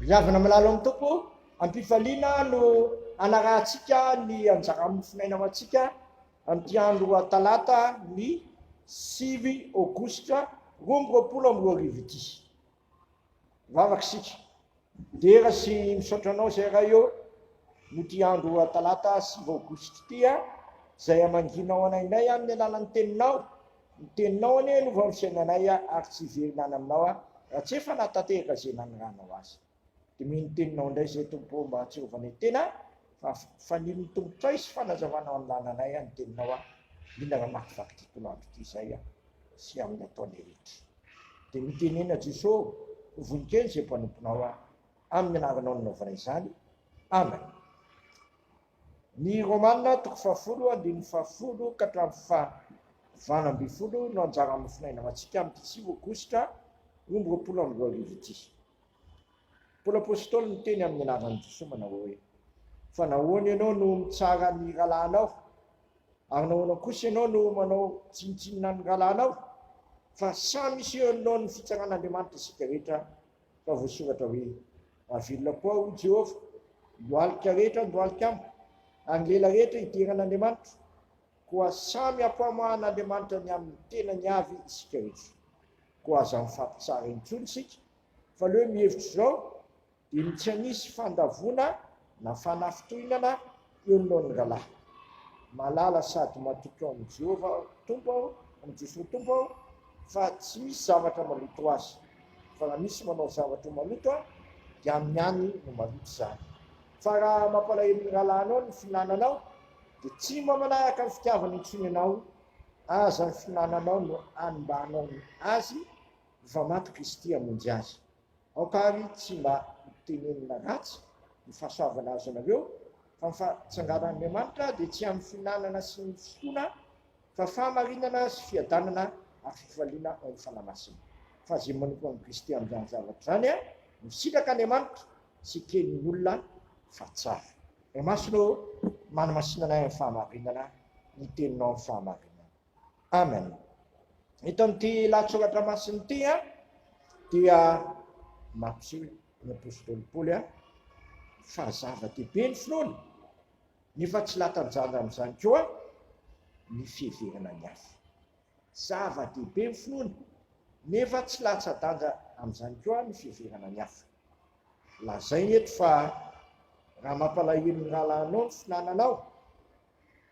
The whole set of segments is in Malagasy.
Ry havana malala ao amin'ny Tompo, am-pifaliana no hanarahantsika ny anjara mofonaina ho antsika amin'ity andro talata ny 9 aogositra 2022 ity. Mivavaka isika. Dera sy misaotra anao izay Ray ô, noho ity andro talata 9 aogositra ity izay hamangianao anay indray amin'ny alalan'ny teninao. Ny teninao anie no vao ny fiainanay ary tsy hiverina any aminao aho raha tsy efa nahatanteraka izay naniranao azy. Dia mino ny teninao indray izay Tompo ô mba hahatsiarovanay tena fa fanilo ny tongotray sy fanazavanao ny lalanay ny teninao aho indrindra raha mamakivaky ity tolandro ity izay aho sy amin'ny ataonay rehetra. Dia mitenena Jeso ô, ho vonon-keny izay mpanomponao aho. Amin'ny anaranao no nanaovana izany. Amen. Ny Romana toko fahafolo andininy fahafolo ka hatramin'ny faha-18 no anjara mofonaina ho antsika amin'ity 9 aogositra 2022 ity. Paoly Apostoly niteny amin'ny anaran'i Jesoa manao hoe, Fa nahoana ianao no mitsara ny rahalahinao? Ary nahoana kosa ianao no manao tsinontsinona ny rahalahinao? Fa samy hiseho anoloan'ny fitsaran'Andriamanitra isika rehetra, fa voasoratra hoe, Raha velona koa aho, hoy Jehovah, ny lohalika rehetra handohalika amiko, ary ny lela rehetra hidera an'Andriamanitra. Koa samy hampamoahan'Andriamanitra ny amin'ny tenany avy isika rehetra. Koa aza mifampitsara intsony isika, fa aleo mihevitra izao, dia ny tsy hanisy fandavoana na fanafintohinana eo anoloan'ny rahalahy. Mahalala sady matoky ao amin'i Jehovah Tompo aho, amin'i Jesoa Tompo aho, fa tsy misy zavatra maloto ho azy. Fa raha misy manao zavatra ho maloto aho, dia aminy ihany no maloto izany. Fa raha mampalahelo ny rahalahinao ny fihinananao, dia tsy mba manaraka ny fitiavana intsony ianao, aza ny fihinananao no animbanao ny azy, fa maty Kristy hamonjy azy. Aoka àry tsy mba hotenenina ratsy ny fahasoavana azonareo, fa ny fahatsanganan'Andriamanitra dia tsy amin'ny fihinanana sy ny fisotroana, fa fahamarinana sy fiadanana ary fifaliana ao amin'ny Fanahy Masina. Fa izay manompo an'i Kristy amin'izany zavatra izany no sitrak'Andriamanitra sy eken'ny olona fa tsara. Ray Masina ô, manamasina anay amin'ny fahamarinana, ny Teninao amin'ny fahamarinana. Amen. Eto amin'ity lahatsoratra masina ity dia mampiseho ny apostoly Paoly fa zava-dehibe ny finoana, nefa tsy latsa-danja amin'izany koa ny fiheverana ny hafa. Zava-dehibe ny finoana, nefa tsy latsa-danja amin'izany koa ny fiheverana ny hafa. Lazainy eto fa raha mampalahelo ny rahalahinao ny finananao,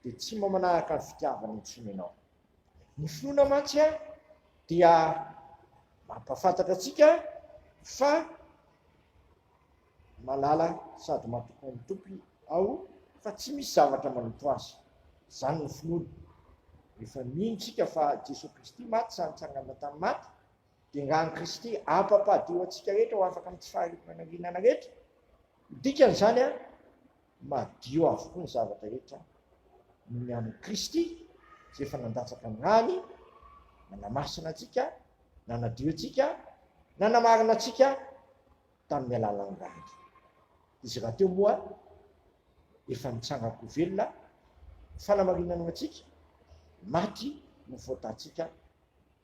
dia tsy mba manaraka ny fitiavana intsony ianao. Ny finoana mantsy dia mampahafantatra antsika fa malala sady matoky ny Tompo aho fa tsy misy zavatra maloto azy. Izany ny finoana. Rehefa mino isika fa Jesoa Kristy maty sa nitsangana tamin'ny maty, dia ràn'i Kristy hampampadio antsika rehetra ho afaka amin'ny tsy fahamarinana rehetra. Ny dikan'izany, Madio avokoa ny zavatra rehetra noho ny amin'i Kristy izay efa nandatsaka ny rany, nanamasina antsika, nanadio antsika, nanamarina antsika tamin'ny alalan'ny rany. Izy rahateo moa efa nitsangan-ko velona ho fanamarinana ho antsika, maty no voatantsika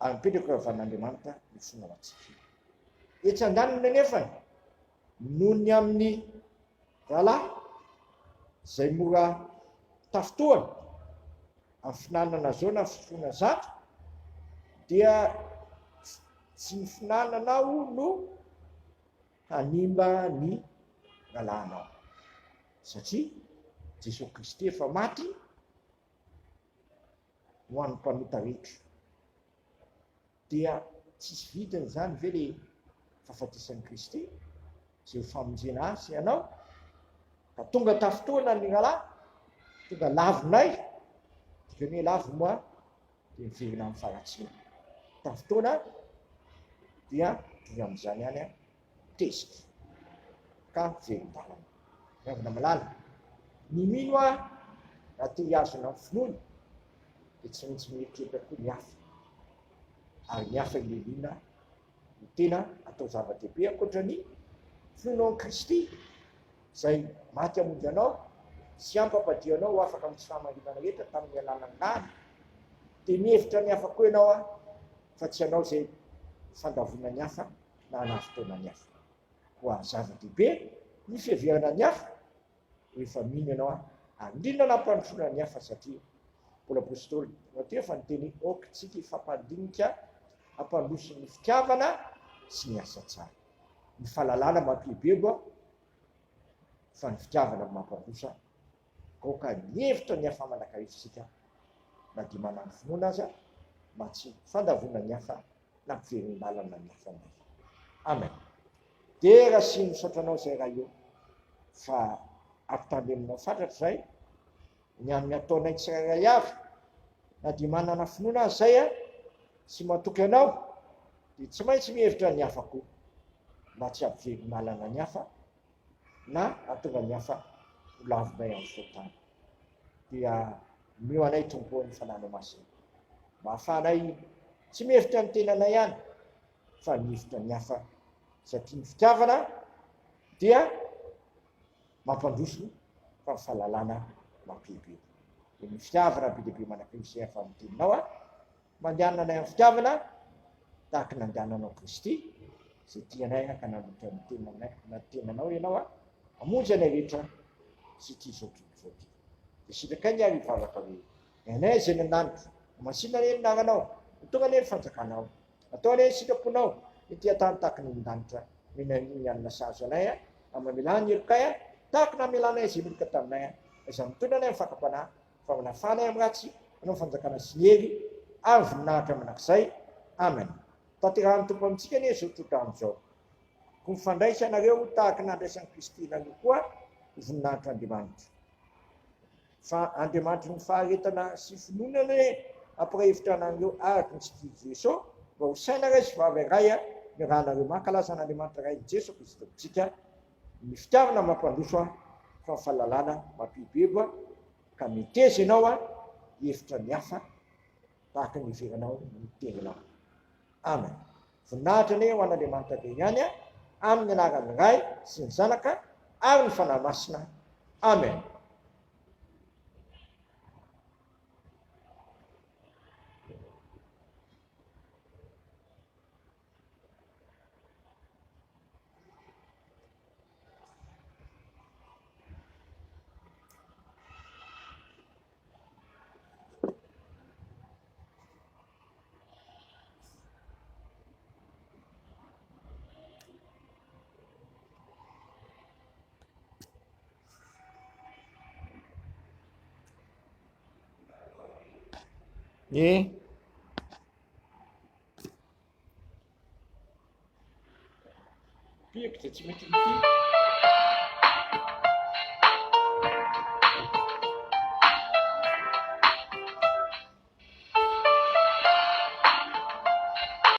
ary mipetraka eo havan'Andriamanitra ny finoana ho antsika. Etsy andaniny anefa, noho ny amin'ny Rahalahy izay mora tafintohana amin'ny fihinanana zao na fisotroana zato dia tsy ny fihinananao no hanimba ny rahalahinao satria Jesoa Kristy efa maty ho an'ny mpanota rehetra. Dia tsisy vidiny izany ve le fahafatesan'i Kristy izay ho famonjena ahy sy ianao? Ka tonga tafintohina ny rahalahy, tonga lavonay, dikany hoe lavo moa dia miverina amin'ny faharatsiana. Tafintohina dia mitovy amin'izany ihany an, tezitra ka velon-dalana. Ry havana malala, ny mino aho raha te hihazona ny finoany dia tsy maintsy mieritreritra koa ny hafa, ary ny hafa ileliana no tena atao zava-dehibe ankoatra ny finoanao an'i Kristy izay maty hamonjy anao sy hampampadio anao ho afaka amin'ny tsy fahamarinana rehetra tamin'ny alalan'ny rany, dia mihevitra ny hafa koa ianao fa tsy hanao izay fandavoana ny hafa na hanafotoana ny hafa. Koa zava-dehibe ny fiheverana ny hafa rehefa mino ianao ary indrindra nampandrosoana ny hafa satria Paoly Apostoly rahateo efa niteny hoe aoka isika hifampandinika hampandroso ny fitiavana sy ny asa tsara. Ny fahalalana mampihebebo fa ny fitiavana no mampandroso. Aoka hihevitra ny hafa mandrakariva isika na dia manana finoana aza mba tsy fandavoana ny hafa na mpiverin-dalana ny hafa indray. Amen. Dera sy misaotra anao izay Ray ô fa ampitandreminao fatratra izay ny amin'ny ataonay tsirairay avy na dia manana finoana aza izay a sy matoky anao dia tsy maintsy mihevitra ny hafa koa mba tsy hampiverin-dalana ny hafa na hahatonga ny hafa ho lavinay amin'ny fahotana. Dia omeo anay Tompo ô ny Fananao Masina mba hahafahanay tsy mihevitra ny tenanay ihany fa mihevitra ny hafa satria ny fitiavana dia mampandroso fa ny fahalalana mampihebeba. Dia ny fitiavana be dia be manakaiky izay avy amin'ny teninao a. Mandehana anay amin'ny fitiavana tahaka ny nandehananao Kristy izay tia anay ka nanolotra ny tenanay na tenanao ianao a hamonjy anay rehetra sy ity izao tontolo izao ity. Dia sitrakay ny ary hivavaka hoe, Ry Anay izay any an-danitra, homasina anie ny anaranao, ho tonga anie ny fanjakanao, atao anie ny sitraponao ety an-tany tahaka ny any an-danitra. Omena anie ny hanina sahaza anay a, ary mamelà ny helokay a, tahaka ny namelanay izay meloka taminay a, aiza mitondra anay amin'ny fakam-panahy, Fa manafana ahy amin'ny ratsy, hanao fanjakana sy ny hery ary voninahitra mandrakizay. Amen. Tanterahan'ny Tompo amintsika anie izao tsodrano izao. Koa mifandraisa ianareo tahaka ny nandraisan'i Kristy anareo koa ho voninahitr'Andriamanitra. Fa Andriamanitry ny faharetana sy finoana anie hampiray hevitra anareo araka ny sitr'i Jeso, mba ho saina iray sy vava iray miarahanareo mankalaza an'Andriamanitra Rain'i Jeso Kristy Tompontsika. Ny fitiavana mampandroso ahy fa ny fahalalana mampihebebo ahy ka meteza ianao aho hihevitra ny hafa tahaka ny hiveranao ny tenanao. Amen. Voninahitra anie ho an'Andriamanitra be ihany amin'ny anaran'ny Ray sy ny Zanaka ary ny Fanahy Masina. Amen. Ye. Pihako dia tsy mety mipika.